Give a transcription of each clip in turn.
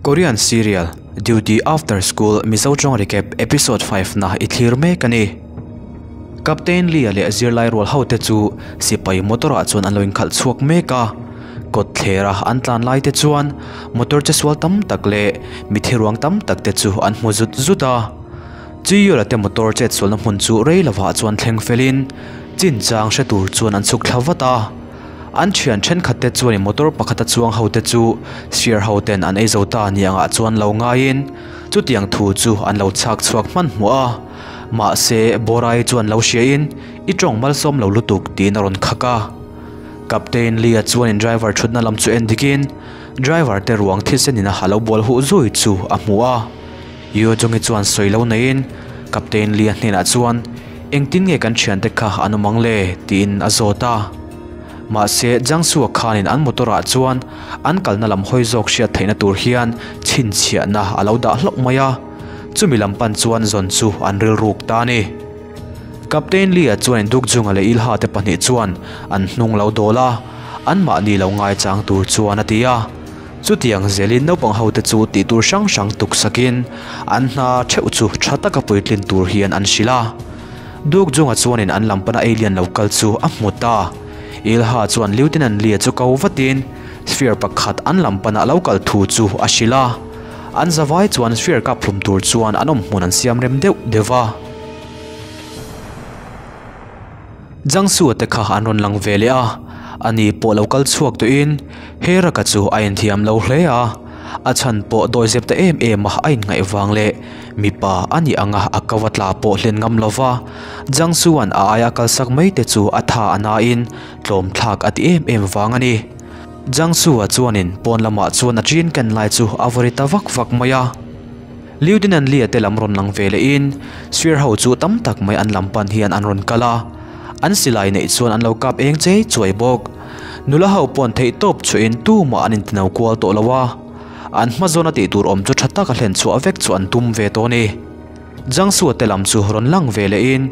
Korean serial Duty After School Mizo Tawng Recap Episode 5 na i thlir mek a ni. Captain Lee-a leh zirlai rual hote chu sipai motor-ah chuan an lo inkhalh chhuak mek a. Kawt thlera an tlan lai te chuan motor che sual tam tak leh mithi ruang tam tak te chu an hmu zut zut a. Chiyula te motor chet sualna hmun chu rei lovah chuan thleng felin chinchang hre tur chuan an chhuk thla vat a. An thian thenkhat te chuanin motor pakhata chuang ho te chu sphere ho ten an ei zo ta ni angah chuan lo ngaiin chutiang thu chu an lo chhak chhuak hmanhmawh a. Mahse, Borai chuan lo hriain i tawng malsawm lo lutuk tiin a rawn khak a. Captain Lee-a chuanin driver thutna lam chu en dikin driver te ruang thisen ina a lo bual huh zui chu a hmu a. Yoo Jung-i chuan sawi lo neiin Captain Lee-a hnenah chuan engtin nge kan thiante kha an awm ang le tiin a zawt a. Mahse, Jiangsu-a khanin an motor-ah chuan an kalna lam hawi zawk hriat theihna tur hian chhinchhiahna a lo dah hlauh mai a, chumi lam pan chuan zawn chu an rilruk ta a ni. Captain Lee-a chuan Dukjunga leh Ilha te pahnih chuan an hnung lo dawl a, anmahni lo ngaichang tur chuan a ti a. Chutiang zelin naupang hote chu tih tur hrang hrang tuksakin an hna theuh chu tha taka puitlin tur hian an hrilh a. Dukjunga chuanin an lam pana alien lo kal chu a hmu ta. Ilha chuan Lieutenant Lee-a chu ko vatin sphere pakhat an lam pana lo kal thu chu a hrilh a. An zavai chuan sphere kap hlum tur chuan an awm hmun an siam rem deuh deuh va. Jiangsu-a te kha an rawn lang ve leh a, ani pawh lo kal chhuak tawhin Heraka chu a inthiam lo hle a, a chhan pawh dawizep ta em em a a inngaih vang leh mipa a nih anga a kau a tla pawh hlen ngam lo va, Jiangsu-a'n a aia kalsak mai te chu a tha a nain tlawm thlak a ti em em vang a ni. Jiangsu-a chuanin pawn lamah chuan a ṭin ken lai chu a vaw ri ta vak vak mai a. Lieutenant Lee-a te lam rawn lang ve lehin Sphere ho chu tam tak mai an lam pan hian an rawn kal a, an silai neih chuan an lo kap eng chei chuai bawk. Nula ho pawn theih tawp chhuahin tumah an intino kual tawh lo a, an hma zawna tih tur awm chu tha taka hlen chhuah vek chu an tum ve tawh a ni. Jiangsu-a te lam chu rawn lang ve lehin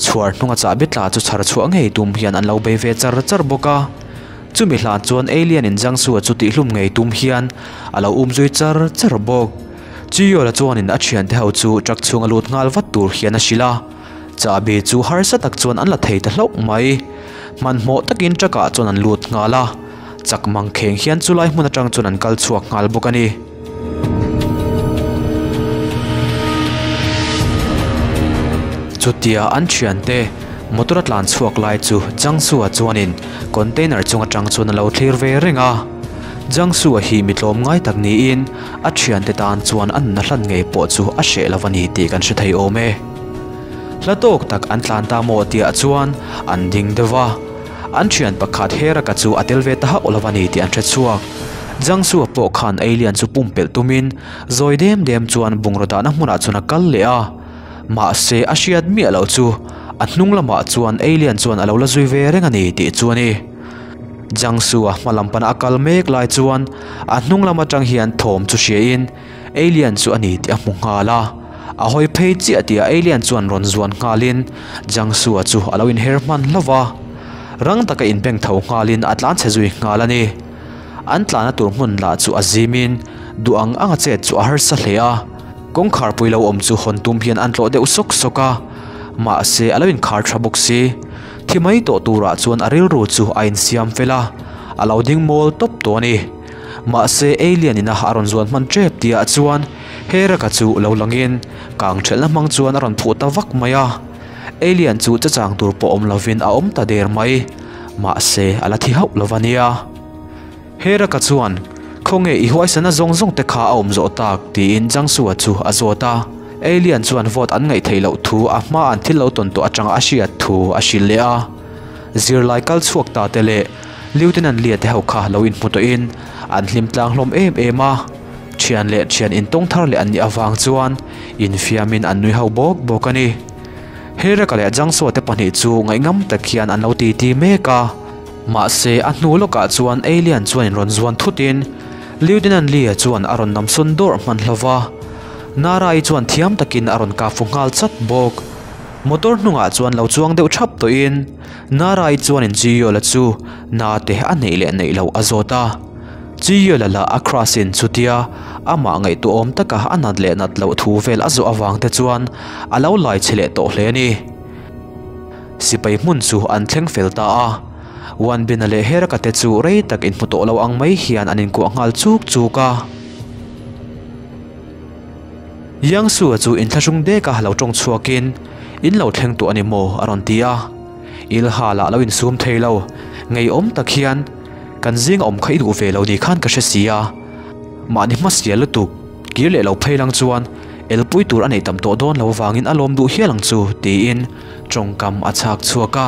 chhuar hnunga chahbi tla chu chhar chhuah ngei tum hian an lo bei ve char char bawk a. Chumi hlan chuan Alien-in Jiangsu-a chu tihhlum ngei tum hian a lo um zui char char bawk. Chiyuala chuanin a thiante ho chu truck chhunga lut nghal vat tur hian a hrilh a, chahbi chu harsa tak chuan an la thei ta hlauh mai. Hmanhmawh takin truck ah chuan an lut nghal a, chak mang kheng hian chulai hmun atang chuan an kal chhuak nghal bawk a ni. Chutia an thiante motor a tlan chhuak lai chu Jiangsu-a chuanin container chung atang chuan a lo thlir ve reng a. Jiangsu-a hi mi tlawm ngai tak niin a thiante tan chuan a nuna hlan ngei pawh chu a hreh lo a ni tih kan hre thei awm e. Hla tawk tak an tlan ta maw tihah chuan an ding deuh a, an thian pakhat Heraka chu a tel ve ta hauh lo a ni tih an hre chhuak. Jiangsu-a pawh khan alien chu pumpelh tumin zawi dem dem chuan bungraw dahna hmunah chuan a kal leh a, mahse a hriat miah loh chu a hnung lamah chuan alien chuan a lo la zui ve reng a ni tih chu a ni. Jiangsu-a hma lam pana a kal mek lai chuan a hnung lam atang hian thawm chu hriain alien chu a ni tih a hmu nghal a. A hawi phei chiah tihah alien chuan rawn zuan nghalin Jiangsu-a chu a lo inher hman hlauh va. Rang taka inbeng tho nghalin a tlan chhe zui nghal a ni. An tlana tur hmun lah chu a zimin duh ang anga chet chu a harsa hle a. Kawngkhar pui lo awm chu hawn tum hian an tlawh deuh sawk sawk a, mahse a lo inkhar tha bawk si. Thi mai tawh turah chuan a rilru chu a insiam fel a, a lo ding mawl tawp tawh a ni. Mahse alien ina a rawn zuan hman tep tihah chuan Heraka chu lo langin kang thelhna hmang chuan a rawn phuh ta vak mai a. Alien chu chachang tur pawh awm lovin a awm ta der mai. Mahse a la thi hauh lo va nia. Heraka chuan, Khawnge i huaisana zawng zawng te kha a awm zawh tak? tiin Jiangsu-a chu a zawt a. Alien chuan vote an ngaih theih loh thu a hma an thil lo tawn tawh atanga a hriat thu a hrilh leh a. Zirlai kal chhuak ta te leh Lieutenant Lia te ho kha lo inhmu tawhin an hlim tlang hlawm em em a. Thian leh thian intawng thar leh an nih avang chuan infiamin an nui ho bawk bawk a ni. Heraka leh Jiangsu-a te pahnih chu ngaihngam tak hian an lo titi mek a. Mahse, a hnu lawkah chuan Alien chuan in rawn zuan thutin Lieutenant Lee-a chuan a rawn nam sawn dawrh hman hlo va. Nara-i chuan thiam takin a rawn kap fu nghal chat bawk. Motor hnungah chuan lo chuang deuh thap tawhin Nara-i chuanin Jiyol-a chu na te a neih leh neih loh a zawt a. Ji-yeol-a lah a crush in chutia amah ngaihtuahawm taka a nat leh nat loh thu vel a zawh avang te chuan a lo lai chhe leh tawh hle a ni. Sipai hmun chu an thleng fel ta a, Wanbin-a leh Heraka te chu rei tak inhmu tawh lo ang mai hian an inkuah nghal chuk chuk a. Yangsu-a chu inthlahrung dek a lo tawng chhuakin, In lo thleng tawh a ni maw? a rawn ti a. Ilha lah lo insum thei lo, ngeiawm tak hian, Kan zinga awm kha i duh ve lo ni khan ka hre si a. Mahni hmasial lutuk, kir leh lo phei lang chuan elpui tur a neih tam tawh dawn lo vangin a lawm duh hial ang chu, tiin tawngkam a chhak chhuak a.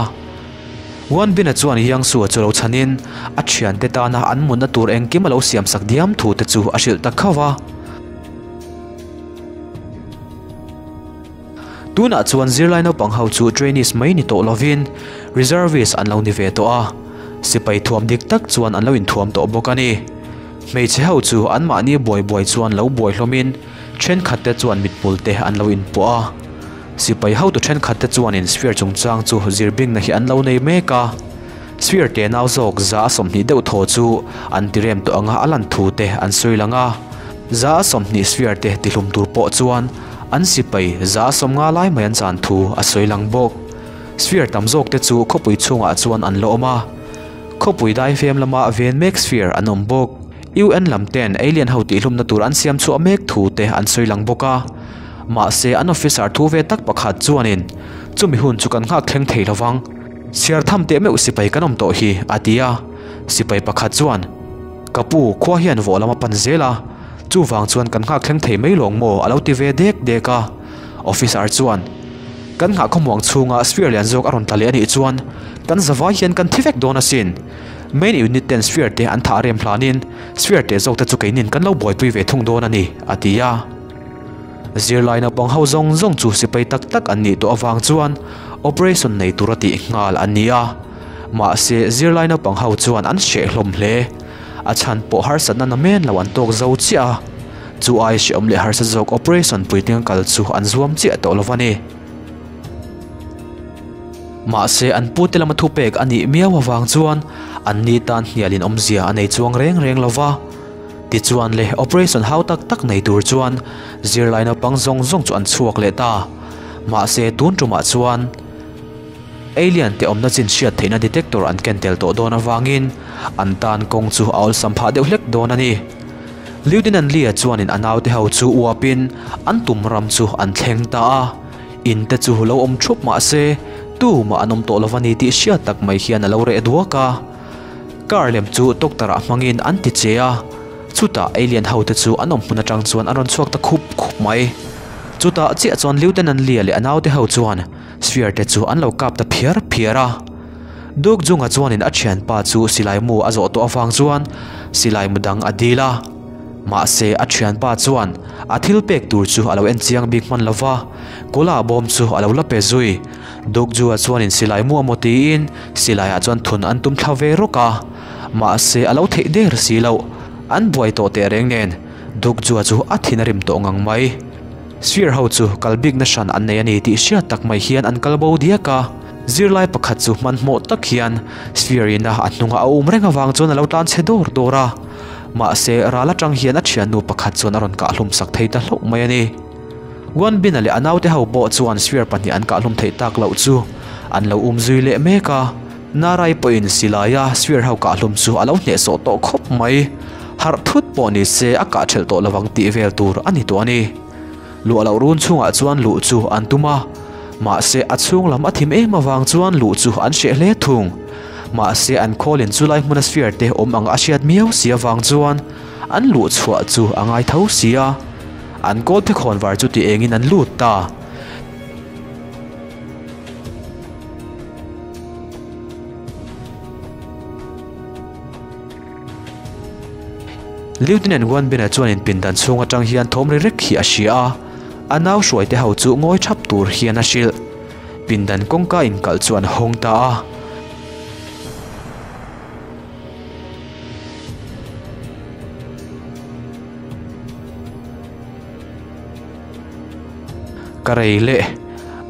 Wanbin-a chuan Yangsu-a chu lo chhanin a thiante tana an mutna tur engkim a lo siamsak diam thu te chu a hrilh ta khauh a. Tunah chuan zirlai naupang ho chu trainees mai ni tawh lovin reservist an lo ni ve tawh a, sipai thuam dik tak chuan an lo inthuam tawh bawk a ni. Hmeichhe ho chu anmahni buai buai chuan lo buai hlawmin thenkhat te chuan mithmul te an lo inpuah a. Sipai hotu thenkhat te chuanin sphere chungchang chu zirbingna hi an lo nei mek a, sphere te nau zawk 120 deuh thaw chu an tirem tawh anga a lan thu te an sawi lang a, 120 sphere te tihlum tur pawh chuan an sipai 150 lai mai an chan thu a sawi lang bawk. Sphere tam zawk te chu khawpui chhungah chuan an la awm a, khawpui daifem lama ven mek sphere an awm bawk. UN lam ten alien ho tihlumna tur an siam chhuah mek thu te an sawi lang bawk a. Mahse an officer thu ve tak pakhat chuanin chumi hun chu kan nghak thleng thei lovang. Chhiar tham teh meuh sipai kan awm tawh hi, a ti a. Sipai pakhat chuan, Ka pu, khua hian vawh lam a pan zel a, chuvang chuan kan nghak thleng thei mai lawng maw? a lo ti ve dek dek a. Officer chuan, Kan nghah khawmuang chhunga sphere lian zawk a rawn tla leh a nih chuan kan zavai hian kan thi vek dawn asin. Main unit ten sphere te an thah rem hlanin sphere teh zawk te chu keinin kan lo buaipui ve thung dawn a ni, a ti a. Zirlai naupang ho zawng zawng chu sipai tak tak an nih tawh avang chuan operation nei tura tih nghal an ni a. Mahse, zirlai naupang ho chuan an hreh hlawm hle. A chhan pawh harsatna na men lo an tawk zo chiah a. Chu ai hrehawm leh harsa zawk operation puitling a kal chu an zuam chiah tawh lo va ni. Mahse, an pute lama thupek a nih miau avang chuan an ni tan hnialin awmzia a nei chuang reng reng lo va. Tichuan le, operation hau tak tak nei tur chuan zirlai naupang zawng zawng chu an chhuak leh ta. Mahse, tun tumah chuan alien te awmna chin hriat theihna detector an ken tel tawh dawn avangin an tan kawng chu a awlsam phah deuh hlek dawn a ni. Lieutenant Lee-a chuanin a naute ho chu uapin an tum ram chu an thleng ta a. In te chu lo awm thup mah se, tumah an awm tawh lo va ni tih hriat tak mai hian a lo reh duak a. Car lem chu doctor ah hmangin an ti che a, chutah alien ho te chu an awm hmun atang chuan an rawn chhuak ta khup khup mai. Chutah chiah chuan Lieutenant Lee-a leh a naute ho chuan sphere te chu an lo kap ta phiar phiar a. Duke Jung-a chuanin a thianpa chu silai mu a zawh tawh avang chuan silai mu dang a dil a. Mahse a thianpa chuan a thil pek tur chu a lo en chiang bik hman lova, kawla bawm chu a lo la pe zui. Dukjua chuanin silai mu amaw tiin silaiah chuan thun an tum thla ve rawk a, mahse a lo theih der si loh. An buai tawh teh reng nen Dukjua chu a thin a rim tawh ngang mai. Sphere ho chu kal bikna hran an nei a ni tih hriat tak mai hian an kal bo diak a, zirlai pakhat chu hmanhmawh tak hian Sphere ina a hnunga a um reng avang chuan a lo tlan chhe dawr dawr a, mahse ral atang hian a thiannu pakhat chuan a rawn kahhlum sak thei ta hlauh mai a ni. Guanbina leh a naute ho pawh chuan sphere pahnih an kahhlum theih tak loh chu an lo um zui leh mek a. Narai pawhin silaia sphere ho kahhlum chu a lo hnehsawh tawh khawp mai. Harh thut pawh ni se a kah ṭhelh tawh lovang tih vel tur a ni tawh a ni. Luah loh run chhungah chuan luh chu an tum a, mahse a chhung lam a thim em avang chuan luh chu an hreh hle thung. Mahse an khawlin chulai hmuna sphere te awm ang a hriat miau si avang chuan an luh chhuah chu a ngai tho si a. An kawl phekhawn var chu ti engin an lut ta. Lieutenant Wanbena chuanin pindan chhung atang hian thawm ri rek hi a hria a, a nau hruaite ho chu ngawi thap tur hian a hrilh. Pindan kawngka inkalh chu an hawng ta a. Ka rei leh.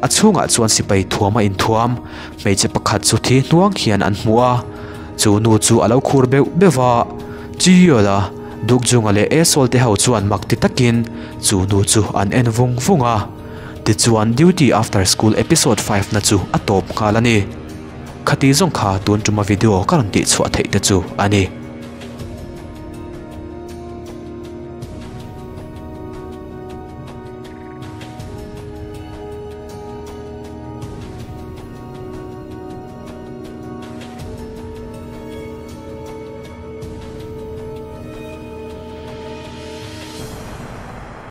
A chhungah chuan sipai thuam a inthuam, hmeichhe pakhat chu thi hnuang hian an hmu a, chu nu chu a lo khur beuh beuh va, Ji-yeol-a, Dukjunga leh Esol te ho chuan mak ti takin chu nu chu an en vung vung a. Tichuan Duty After School Episode 5 na chu a tawp nghal a ni. Khati zawng kha tun tuma video ka rawn tihchhuah theih te chu a ni.